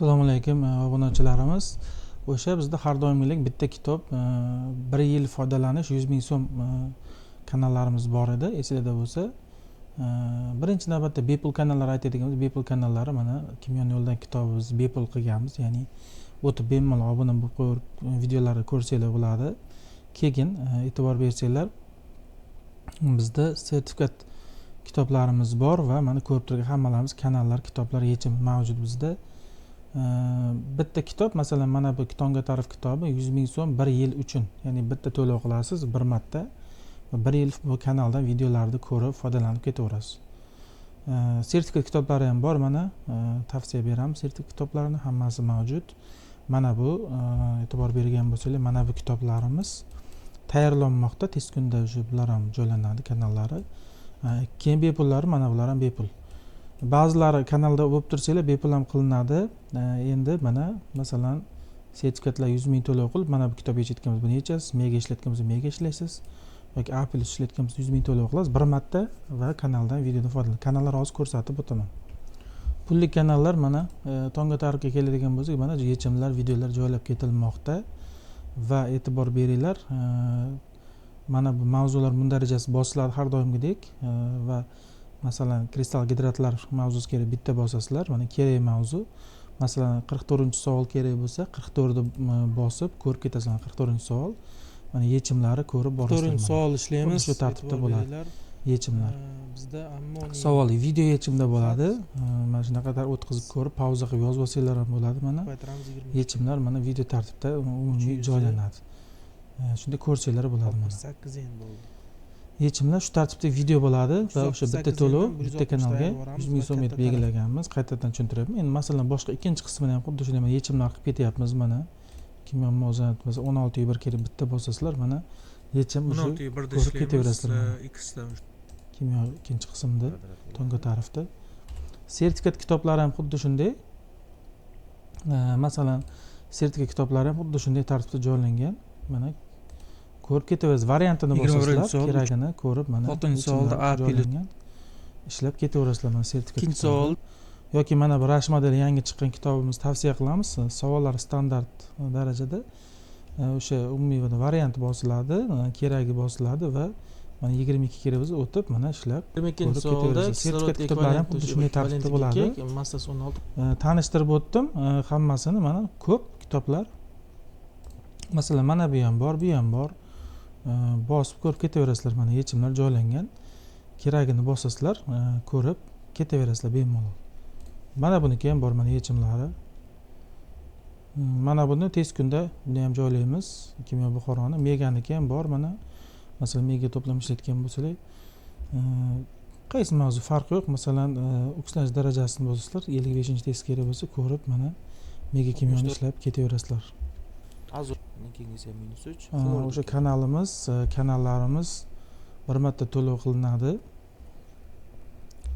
Assalomu alaykum, obunachilarimiz. O'sha bizda har doimgidek bitta kitob, bir yil foydalanish 100 000 so'm kanallarimiz bor edi, esinglarda bo'lsa. Birinchi navbatda bepul kanallar aytadigan bo'lsak, bepul kanallari mana "Kimyoni yo'ldan" kitobimizni bepul qilganmiz, ya'ni o'tib bemalol obuna bo'lib qo'yib, videolarni ko'rsanglar bo'ladi. Keyin e'tibor bersanglar, bizda sertifikat kitoblarimiz bor va mana ko'rib turgan hammalarimiz kanallar, kitoblar yechimi mavjud bizda. Bitta kitob, masalan, mana bu "Tongga ta'rif" kitobi 100 000 so'm bir yil uchun, ya'ni bitta to'lov qilasiz bir marta va bir yil bu kanaldan videolarni ko'rib, foydalanib ketaverasiz. Sertifikat kitoblari ham bor, mana tavsiya beramiz sertifikat kitoblarini, hammasi mavjud. Mana bu e'tibor bergan bo'lsanglar, mana bu kitoblarimiz tayyorlanmoqda, tez kunda уже bular ham joylanadi kanallari. Keyin bepullari, mana bular ham bepul. Ba'zilari kanalda bo'lib tursanglar, bepul ham qilinadi. Endi mana, masalan, sertifikatlar 100 000 to'lov qilib, mana bu kitob yechayotgan bo'lsa, buni yechasiz, mega ishlatgan bo'lsa, mega ishlaysiz yoki A plus ishlatgan bo'lsa, 100 000 to'lov qilasiz bir marta va kanaldan, videodan foydalanasiz. Kanallar hozir ko'rsatib o'taman. Pullik kanallar, mana "Tongga ta'rifga" keladigan bo'lsak, mana yechimlar, videolar joylab ketilmoqda va e'tibor beringlar, mana bu mavzular mundarijasi bosiladi har doimgidek va masalan, kristal gidratlar mavzusi kerak, bitta bosasizlar, mana kerak mavzu. Masalan, 44-savol kerak bo'lsa, 44ni bosib ko'rib ketasizlar. 44-savol, mana yechimlari ko'rib borasizlar. To'rtinchi Mana. savol ishlaymiz. Xuddi shu tartibda E'tibor bo'ladi. beringlar. Yechimlar. Bizda ammoniy Savol video yechimda bo'ladi. Mana shunaqa o'tkazib ko'rib, pauza qilib yozib olsanglar ham bo'ladi mana. Ko'paytiramiz 20. Yechimlar mana video tartibda umumiy 300 joylanadi. Shunda ko'rsanglar bo'ladi mana. 68 endi bo'ldi. Yechimlar shu tartibda video bo'ladi va o'sha bitta 168 to'lov endan bitta 160 kanalga boramiz 100 000 va so'm katta etib belgilaganmiz. Qaytadan tushuntiryapman. Endi, masalan, boshqa ikkinchi qismini ham xuddi shunday mana yechimlar qilib ketyapmiz. Mana kimyo muvozanat, masalan, 16.1 kerak, bitta bosasizlar, mana yechim o'n уже olti birda ko'rib ketaverasizlar ishlaymiz. Mana. Xdan Kimyo ikkinchi qismda, "Tongga ta'rifda". Sertifikat kitoblari ham xuddi shunday. Masalan, sertifikat kitoblari ham xuddi shunday tartibda joylangan. Mana ko'rib ketaverasiz, variantini 21 bosasizlar, savol, keragini ko'rib, mana oltinchi savolda yechimlari A plus. joylangan. Ishlab ketaverasizlar mana sertifikat Ikkinchi kitobi. savol. Yoki mana bu "Rash model" yangi chiqqan kitobimiz, tavsiya qilamiz. Savollar standart darajada. O'sha umumiy variant bosiladi, keragi bosiladi va mana 22 kerak bo'lsa, o'tib, mana ishlab 22 ko'rib savolda ketaverasiz. Sertifikat kitoblari ham xuddi shunday tartibda bo'ladi. Massasi 16. Tanishtirib o'tdim hammasini. Mana ko'p kitoblar, masalan, mana bu ham bor, bu ham bor. Bosib ko'rib ketaverasizlar, mana yechimlar joylangan, keragini bosasizlar, ko'rib ketaverasizlar bemalol. Mana buniki ham bor, mana yechimlari. Mana buni tez kunda buni ham joylaymiz, "Kimyo Buxoroni". Meganiki ham bor mana, masalan, mega to'plam ishlatgan bo'lsalar, qaysi mavzu, farqi yo'q. Masalan, okislanish darajasini bosasizlar, 55-test kerak bo'lsa, ko'rib, mana mega kimyoni ishlab ketaverasizlar. Azot keyingisi ham minus 3. O'sha kanalimiz, kanallarimiz bir marta to'lov qilinadi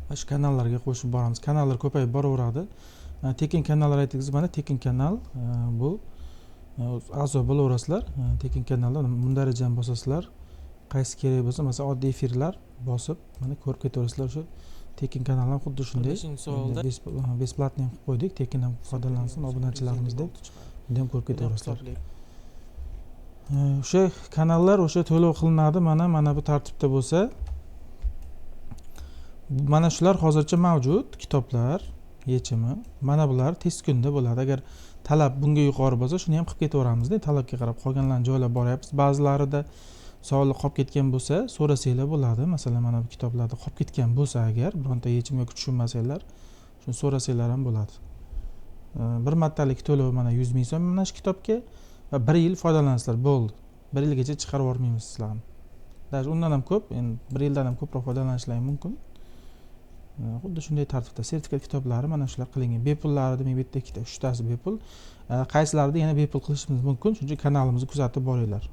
va shu kanallarga qo'shib boramiz, kanallar ko'payib boraveradi. Tekin kanallar aytdingiz, mana tekin kanal, bu a'zo bo'laverasizlar. Tekin kanalda mundarijani bosasizlar, qaysi kerak bo'lsa, masalan, oddiy efirlar bosib, mana ko'rib ketaverasizlar. O'sha tekin kanal ham xuddi shunday. 5 savolda Бесплатный ham qilib qo'ydik, tekin ham foydalansin obunachilarimiz deb, bunda ham ko'rib ketaverasizlar. O'sha kanallar o'sha to'lov qilinadi, mana bu tartibda bo'lsa, mana shular hozircha mavjud kitoblar yechimi. Mana bular tez kunda bo'ladi. Agar talab bunga yuqori bo'lsa, shuni ham qilib ketaveramizda, talabga qarab qolganlarni joylab boryapmiz. Ba'zilarida savollar qolib ketgan bo'lsa, so'rasanglar bo'ladi. Masalan, mana bu kitoblarda qolib ketgan bo'lsa agar bironta yechim yoki tushunmasanglar, shuni so'rasanglar ham bo'ladi. Bir martalik to'lov mana 100 000 so'm mana shu kitobga va bir yil foydalanasizlar, bo'ldi. Bir yilgacha chiqarib yubormaymiz sizlarni, даже undan ham ko'p, endi bir yildan ham ko'proq foydalanishlari mumkin. Xuddi shunday tartibda sertifikat kitoblari mana shular qilingan. Bepullari demak, bu yerda ikkita, uchtasi bepul. Qaysilarini yana bepul qilishimiz mumkin, shuning uchun kanalimizni kuzatib boringlar.